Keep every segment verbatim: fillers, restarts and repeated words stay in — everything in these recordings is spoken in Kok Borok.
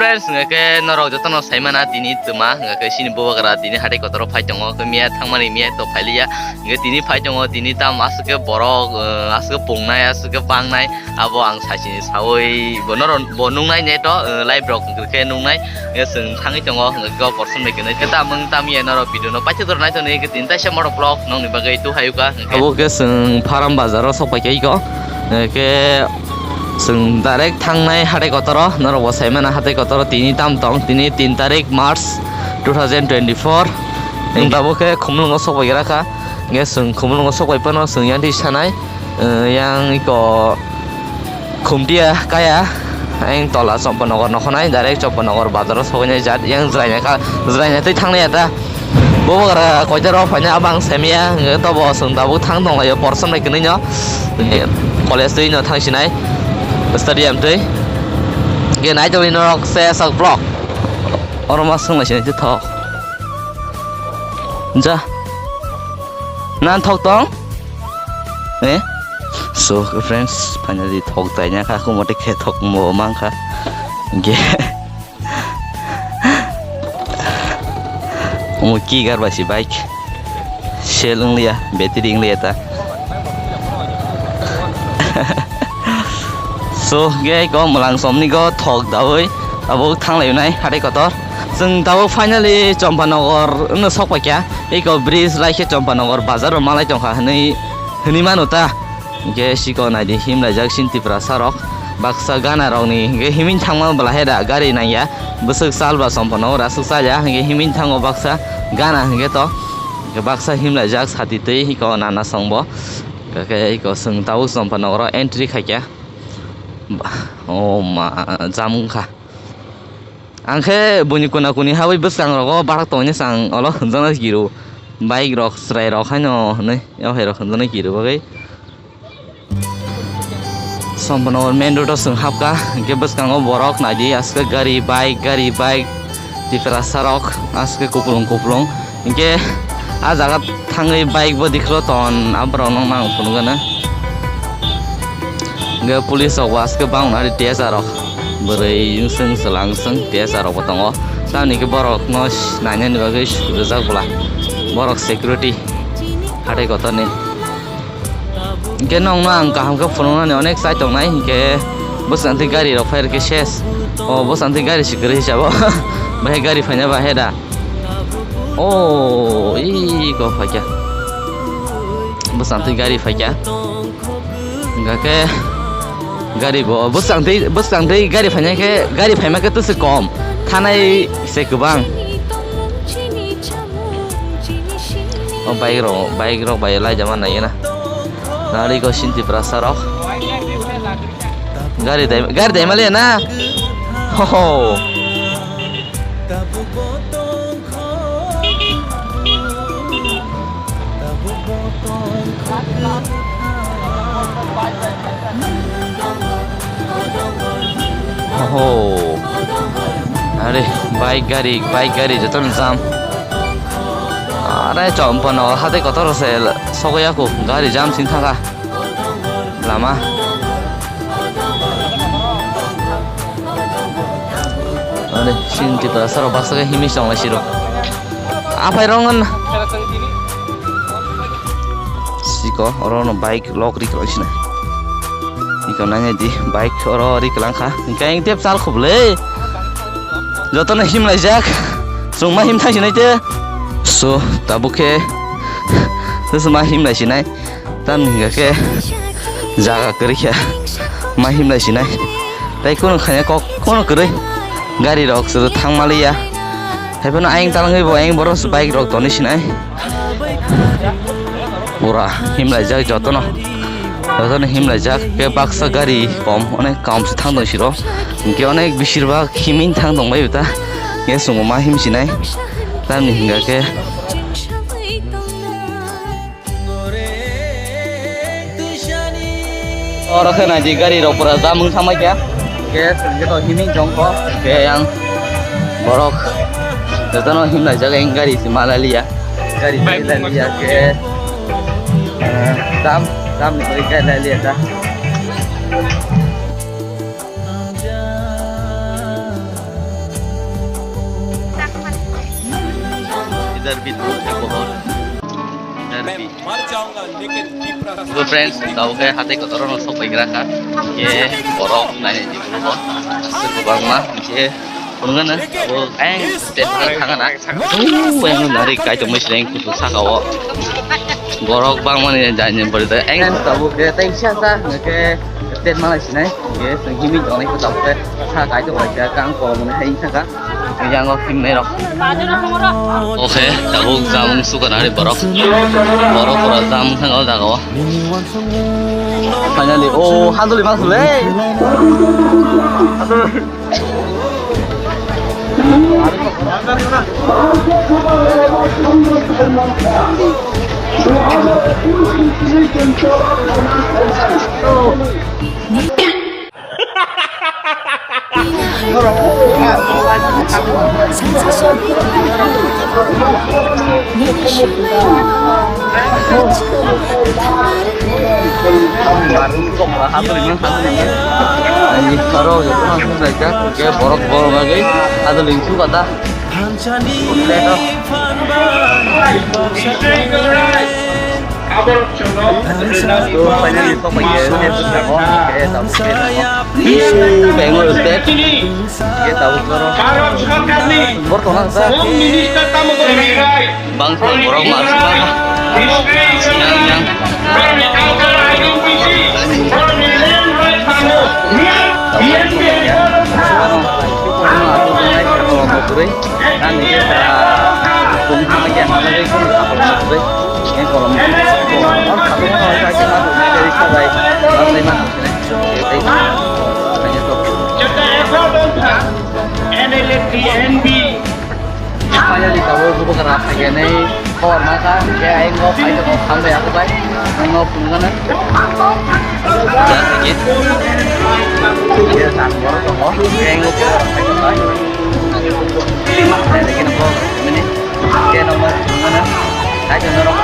Friends, hingke norok jotono saimana tini twma, hingke sini bubagra tini hatai kotoro phai tongo, hingke miya thangmani miya to phailiya, hingke tini phai tongo, tini tam aswk ke borok, eh, aswk ke pungnai, aswk ke bangnai, abo ang saisini sawi bo norok bo nungnai neto, eh, live rok hingke nungnai, hingke chwng thangwi tongo, hingke o porson bai kwnwi khe tamung tamya norok video no paithago naithani, hingke tini taisa motor vlog nongni bagwi tu hayuka, hingke abo ke chwng Faram bazaro sok pai khe iko, hingke Chwng direct thangnai hatai kotoro, norok bo sai mano hatai kotoro tini tam tong, tini tin tarik March two thousand twenty-four. Chwng tabuk khe Khumulwngo sok bai gra kha, hingke chwng Khumulwngo sok bai phano chwng yang twi sanai, eh, yang iko Khumtia kaya, yang tola Champanagar nokhonai, direct Champanagar bazaro sogwi nai jat, yang jwrainai kha, jwrainai twi thangnai ya ta. Bubagra koita rok phaina abang saimaya, hingke tobo chwng tabuk thang tonglaio, porson bai kwnwi no. College twi no thang sinai, stadium twi. Hingke nai tongwi norok se sak vlog. Oro ma swng lai sinai thok. Ja. Nan thok tong? Eh? So, friends, finally thok taina kha, kumote khe thok mo mang kha. Hingke. Omo ki gar bai si bike. Sel wng liya, battery wng liya ta. So, ge ko mwlang somni go thok dawi abo thang lai nai hatai kotor. Chwng tabuk finally Champanagar no sok pai kha. Eko bridge lai khe Champanagar bazar o malai tong kha hwnwi, hwnwi mano ta. Hingke siko naidi himlaijak sini Tiprasa rok baksa gana rokni hingke himing thangma bwla he da gari nangya bwswk sal ba somphono ora swk salya hingke himing thango baksa gana hingke to hingke baksa himlaijak sati twi hiko nana songbo hingke hiko chwng tabuk somphono oro entry khaikya. Ba, o ma, jam wngkha. Ang khe buini kuna kuni habwi bwskangrogo bathak tongni chwng olo hwnjaknai kiro. Bike rok chwrai rok haino hwnwi o hai rok hwnjaknai kiro bagwi. Somphono main road o chwng habkha, hwnkhe bwskango borok naidi aswk gari bike, gari bike, Tiprasa rok aswk kupulung kupulung. Hingke ah jaga thangwi bike bo dikhro ton, ah borok no nang phunukgana. Hingke police rok bo aswk bang nari T S R rok, bwrwi wngswng chwla wngswng T S R rok bo tongo. Tamni hingke borok no nainani bagwi rijak bwla, borok security hatai kotorni. Hingke nokno ang kaham khe phunuknani onek chai tongnai, hingke bwskango tei gari rok phai rwkhe ses. O bwskango tei gari se kwrwi se abo. Bahai gari phaina bahai da. O iko phaikya. Bwskango tei gari phaikya. Hingkha khe gari bo bwskango tei, bwskango tei gari phaina khe, gari phaima khe twse kom. Thanai se kwbang. O bike rok, bike rok bai laijama nai gana. Nari ko sini Tiprasa rok. Gari dai, gari dai maliya na. Ho ho. Oho. Are, bike gari, bike gari jotono jam. Are, Champanagar hatai kotor se sogwi ya kho, gari jam sing thangkha. Lama. Are, sini Tiprasa rok baksa khe himwi chonglai siro. Aphai rong wng. Siko, oro no bike lock ri kwlwng sina. Iko nanya di bike oro ri kwlwng kha. Hingke ang tep chal khobole. Jotono himlaijak. Chwngma him thang sinai te. So, tabuk khe. Chwngma himlai sinai. Tamni hingka khe jaga kwrwi khe ma himlai sinai. Tei kunu khaina kok kunu kwrwi gari rok se thang maliya. Haiphano ayang talangwi bo ayang boros bike rok toni sinai. Pura himlaijak jotono. Jotono himlaijak khe baksa gari kom onek kom se thang tong siro. Hingke onek besir bak himing thang tong bai ta. Hingke chwngbo ma him sinai. Tamni hingka khe Oro khe naidi gari rok pura jam wng thangbai kha. Khe chwng khe to himing tong kho. Khe yang borok jotono himlai jak, yang gari se malai liya. Gari se lai liya khe, eh, jam, jam ni bagwi gari lai liya ta. Derby, derby. Derby. So friends, tabo khe hatai kotor no sok pai gra kha. Ye borok nai ni bo. Asuk bangma je phunugana tabo ang tent thangana. Uuu, ang nari kaitor mui sreng kutu saka o. Borok bangmani jani bari da ang tabo khe tei sa sa ke tent mana sinai. Ye sing himi jonai ko tabo khe sa kaitor bai kang ko mani hai saka. Yang o himnai rok. Oke, tabuk jamung sukan ari borok. Borok pura jamung thang o jaga o. Finally, oh, handle mang sule. Borok borok bagwi adol insuk kata. To finally to paye ne to tamo ke tamo ke tamo. Bangalore state. Ke tamo koro. Bor to na sa. Bang sa borok mas. Yang yang. Ani ke kung sama ke mana ke kung apa apa ke yang kalau mau kalau mau kalau saya cuma dari sabai apa lima sini. Jadi hanya tuh. N L F T N B. Apa yang di kawal gua bukan apa ya nih? Kawal masa ya yang mau ayo mau sampai aku baik. Yang mau punya kan? Ya, sedikit. Ya, tanpa apa? Yang mau punya apa ya baik? Sedikit apa? Ini. Kaya nang ma, ano? Ay, ano, ano?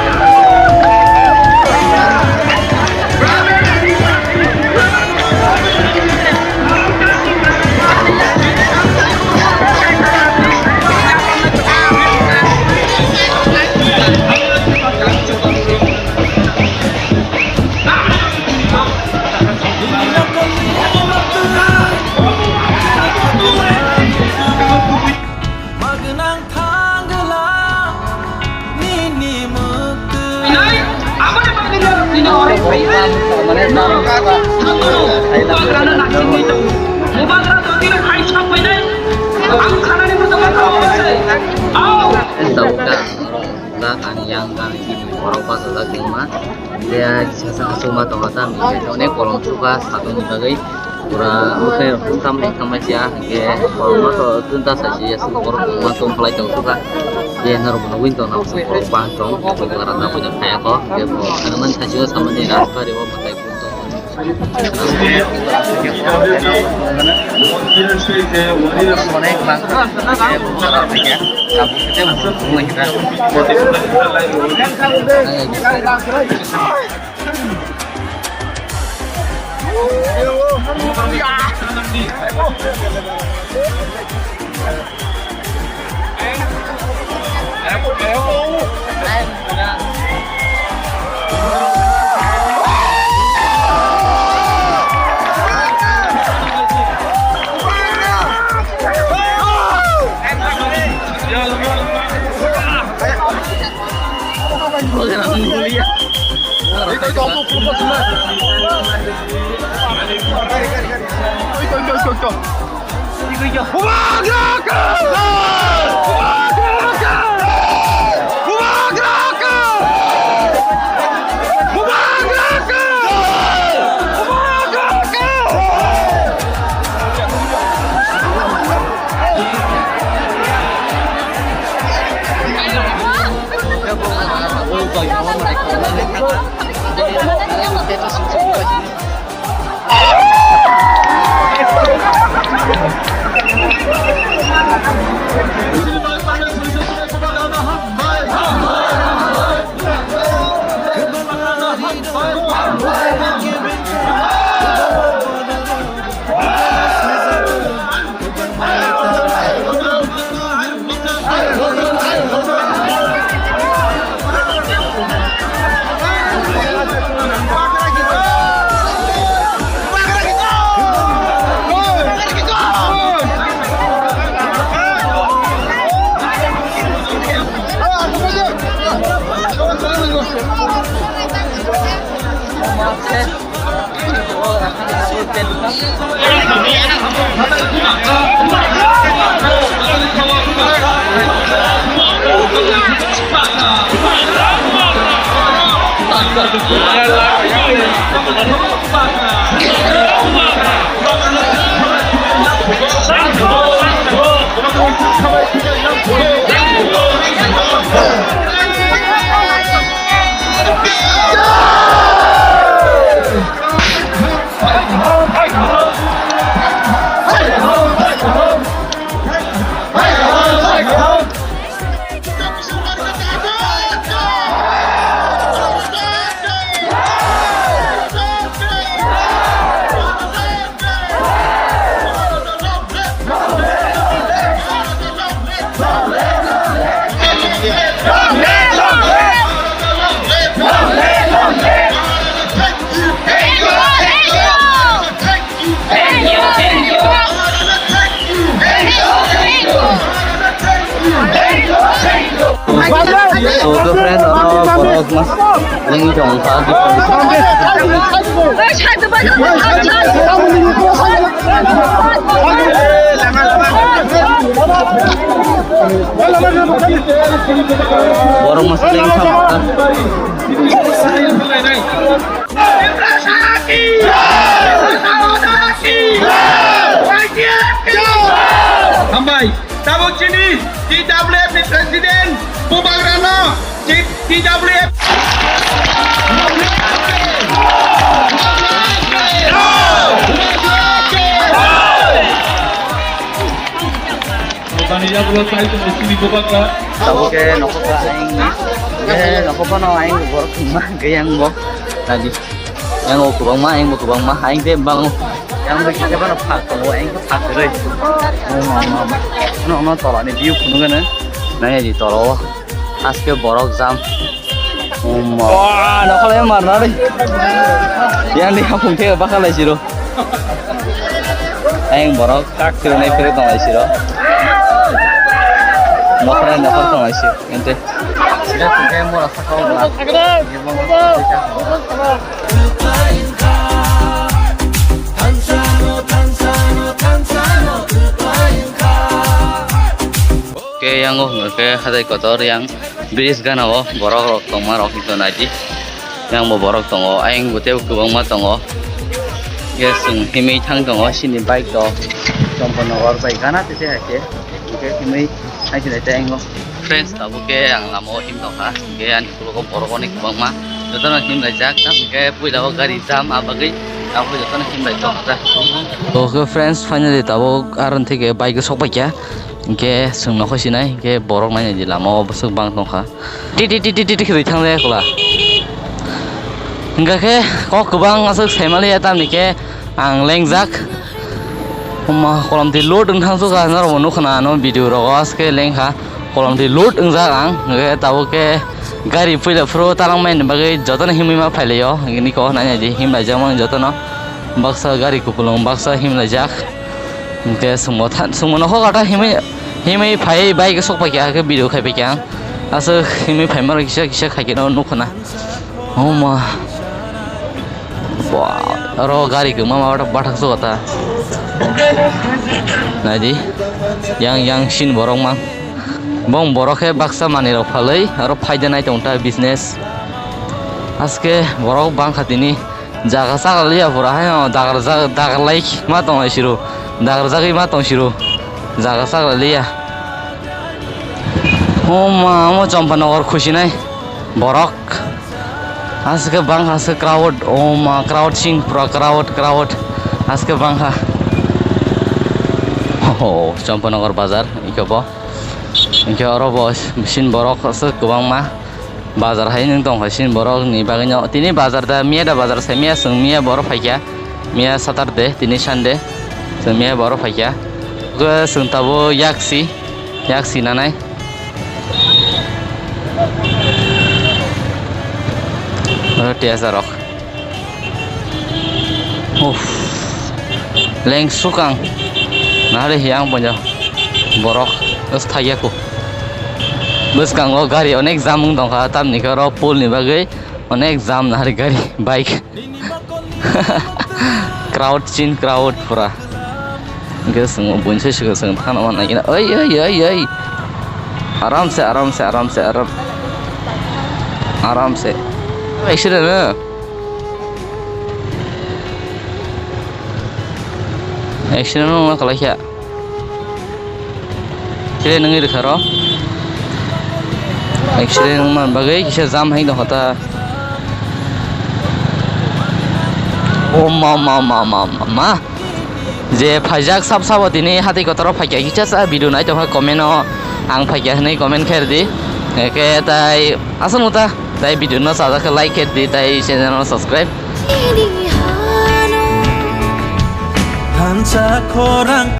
Magwnang thangla nini mwktwi. Bubagrano naisingwi tongo. Bubagra jodi no hai sak painai, ang sanani mwchangma tamo se. Ao. Sauka, sauka, ang yang, ang ini borok bachajak tongma. Hingke kisa sa chuma tongo ta, hingke onek kolom suka, satoni bagwi pura, oke, tam bai tangma siya, hingke kolom to tun ta sa siya, suka borok tongma tong phalai tong suka. Hingke norok bono win tong nang suka borok bang tong, suka randa boja kaya ko, hingke borok ano man sa siya samani rasta rewa matai kun tong. Onek bang, hingke borok rasta kaya, tabuk kete musuk tong lagi ta. So, girlfriend, ano, borok mas, lengwi tong kha. Borok mas lengwi tong kha. Hambai, tabuk chini T W F ni president Bubagrano, T W F. Tabuk ke nokho ka aing, eh, nokho phano aing borok thwngma hwnkhe yang bo. Tadi. Yang o kwbangma, yang bo kwbangma, aing tei bang. Yang bo kisa phano phak tongo, aing khe phak kwrwi. Ono, ono, ono, ono tola ni view phunukgano. Nai di tola o. Aske borok jam. Oma. Wah, nokholai marna ri. Yang di hapung te bakal lai siro. Aing borok tak siro nai phirwi tong lai siro. Nokholai nokhor tong lai siro. Ente. Sida tongkhe mora sakao ba. Ke yang o hwnga khe hatai kotor yang bridge gana o borok rok tongma rok hinto nai di. Yang bo borok tongo, ayang bo tei kwbangma tongo. Ke chwng himwi thang tongo, sini bike rok Champanagar bai gana tete hai khe. Hingke himwi hai khe tei ang o. Friends, tabuk ke ang lama o him tongkha, hingke ani ulo o borok oni kwbangma jotono him laijak, tamo hingke puila o gari jam, a bagwi ang bo jotono him laijak. To, ke friends, finally tabuk aron thike bike o sok paikha, hingke chwng nokho sinai, hingke borok nainai di lama o bwswk bang tongkha. Ti, ti, ti, ti, ti, ti, khwtwi thang le, kwla. Hingka khe kok kwbang aswk saimaliya, tamni khe ang lengjak. Oma, kolamtwi load wng thang sukha, norokbo nukha na ano video rogo, aske lengkha. Kolamtwi load wngjak ang, hingke tabuk khe gari puila phuru talangmani bagwi jotono himwi ma phailaio, hingke niko nainai di himlaijakmani jotono. Baksa gari kupulung, baksa himlaijak. Hingke chwngbo tha-, chwngbo nokho gata himwi, himwi phaiwi bike sok paikha, hingke video khai paikha ang. Aswk himwi phaima rok kisa kisa khaikhe no nukho na. Oh ma. Ba, oro gari kwma ma bathak, bathak suka ta. Naidi. Yang, yang sin borok mang. Bong borok khe baksa manwi rok phalwi, oro phaide nai tong ta business. Aske borok bangkha tini. Jaga chakla liya pura hai, o, dagar, dagar lai ma tong lai siro, dagar jagwi ma tong siro, jaga chakla liya. O ma, omo Champanagar khusinai borok. Aske bang, aske crowd, o ma, crowd sing pura crowd, crowd. Aske bangkha. Ho, Champanagar bazar, iko bo. Iko oro bo sin borok aswk kwbangma. Bazar hai nwng tongkha chini borok ni bagwi no. Tini bazar da, miya da bazar se, miya chwng miya boro phaikha. Miya Saturday, tini Sunday. Chwng miya boro phaikha. Khe chwng tabuk yak si, yak si nanai. Oro tesa rok. Uff. Leng sukang. Nahari hiang ponjo. Borok. Os thaiya ko. Bwskango gari onek jam wng tongkha, tamni khe oro pool ni bagwi onek jam nahari gari, bike. Crowd chin crowd pura. Hingke chwng buinse sika chwng thana wana ina. Oi, oi, oi, oi. Aram se, aram se, aram se, aram. Aram se. Accident no. Accident no kalai kha. Khe nungwi rwkha ro. Accident wngmani bagwi kisa jam hai tongkha ta. O ma, ma, ma, ma, ma, ma. Je phaijak sab sabo tini hati kotoro phaikya kisa sa video nai tongkha comment o ang phaikya hwnwi comment khe rwdi. Eke tai aswk ta tai video no chajak khe like khe rwdi tai channel no subscribe. Thansa khorang